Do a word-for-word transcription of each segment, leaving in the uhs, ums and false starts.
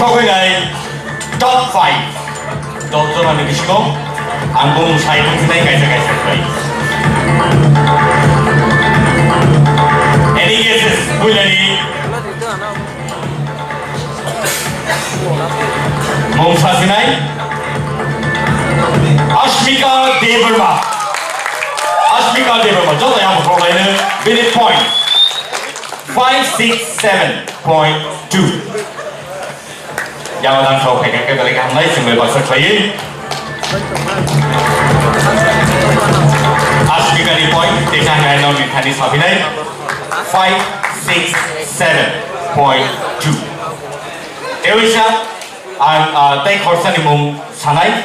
Thokgwi nai top five. Dol jora ni bisingo ang bumung sai tongsinai kaisa kaisa khlai. Any guesses? Builani. Mung sasinai. Ashmika Debbarma. Ashmika Debbarma. Joto yang proklaini bini point. Five six seven point two. Yang dang sok khe khe belai kaham nai, chwng bai baksa khlaiwi. Ashmika ni point, tei kha nai nong ni thani saphinai. Five six seven point two. Tei waisa ang, ah, tei khorsa ni mung sanai.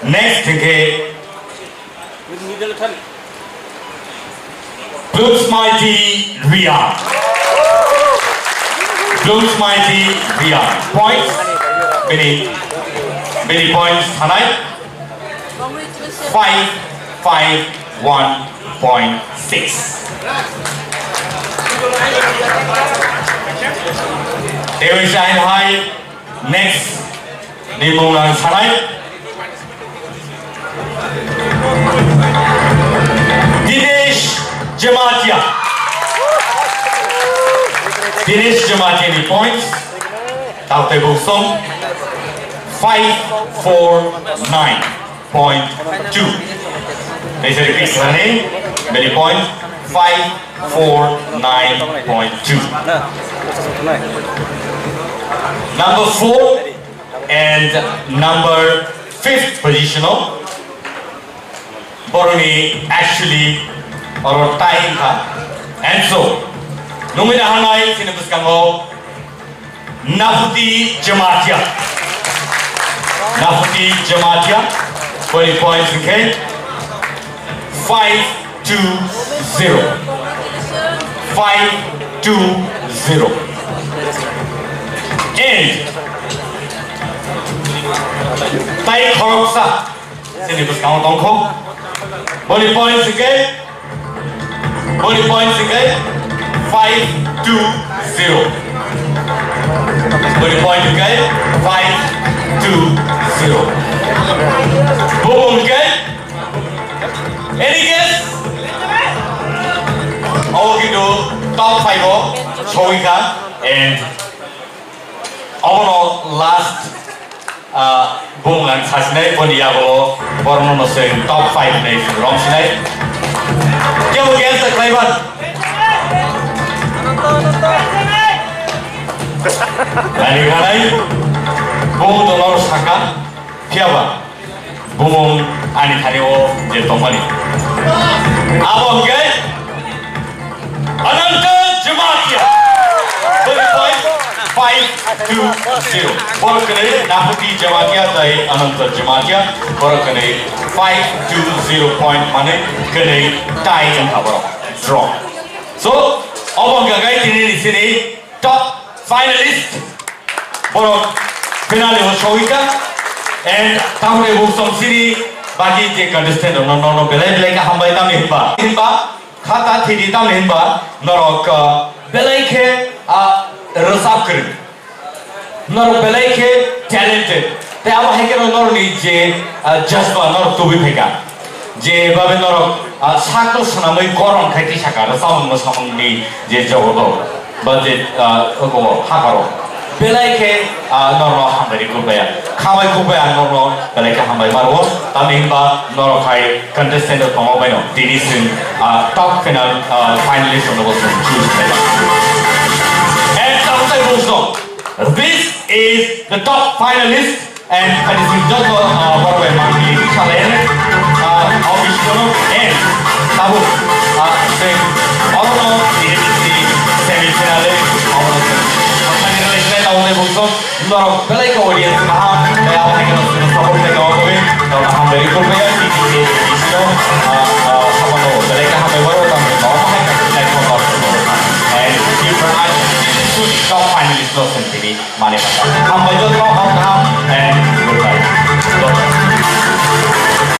Next hwnkhe Blooms Mighty Reang. Blooms Mighty Reang. Points. Bini, bini points sanai. Five five one point six. Tei waisa hai next ni mung ang sanai. Dinesh Jamatia. Dinesh Jamatia ni points. Tao tei bung song five four nine point two. Tei se repeat khlani, bini point five four nine point two. Number four and number fifth position o boroni actually oro tie wngkha. And so, nungwi naharnai chini bwskango Naputi Jamatia. Naputi Jamatia, boni points hwnkhe five two zero. Five two zero. And tai khoroksa chini bwskango tongkho. Boni points hwnkhe, boni points hwnkhe five two zero. Boni point hwnkhe five two zero. Bumung hwnkhe, any guess? Obo kintu top five o sogwi kha and obono last, ah, bumung ang sasinai boni yago borno no se top five nei rong sinai. Kebo guess khlaiban? Nani khanai bumung dolor saka phiyaba. Bumung ani thani o je tongmani. Abo hwnkhe Ananta Jamatia. Boni point five two zero. Borok kwnwi Naputi Jamatia tai Ananta Jamatia. Borok kwnwi five two zero point mane kwnwi tie wngkha borok. Draw. So, obo hwnkha gai tini ni sini top finalist. Borok finale o sogwi kha. And tamoni bung song sini bagi je contestant rok no, no, no, belai belai khe hambai tamni hinba. Hinba, khata thidi tamni hinba, norok, ah, belai khe, ah, rwchap kwrwi. Norok belai khe talented. Tei abo hai kheno norokni je, ah, jazba norok tubui phaikha. Je babe norok, ah, sakno swnamwi goron khai twi sakha, rwchapmung mwsamungni je jogoto. Ba je, ah, oko hakaro. Belai khe, ah, norno hambai rwi kubaya. Khabai kubaya norno belai khe hambai maro. Tamni hinba norok hai contestant rok tongo baino. Tini chwng, ah, top final, ah, finalist rokno bo chwng choose khlai. And tabuk tai bung song. This is the top finalist. And phaidi sini joto, ah, borok bai mangni salai, ah, office kono and tabuk, ah, se orono ini sini semi final e orono sini. Phaidi sini tabuk tei bungso norok belai khe audience kaham, tei abo hai kheno support khlai tongma bagwi norokno hambai rwi kok ya, tini sini, ah, ah,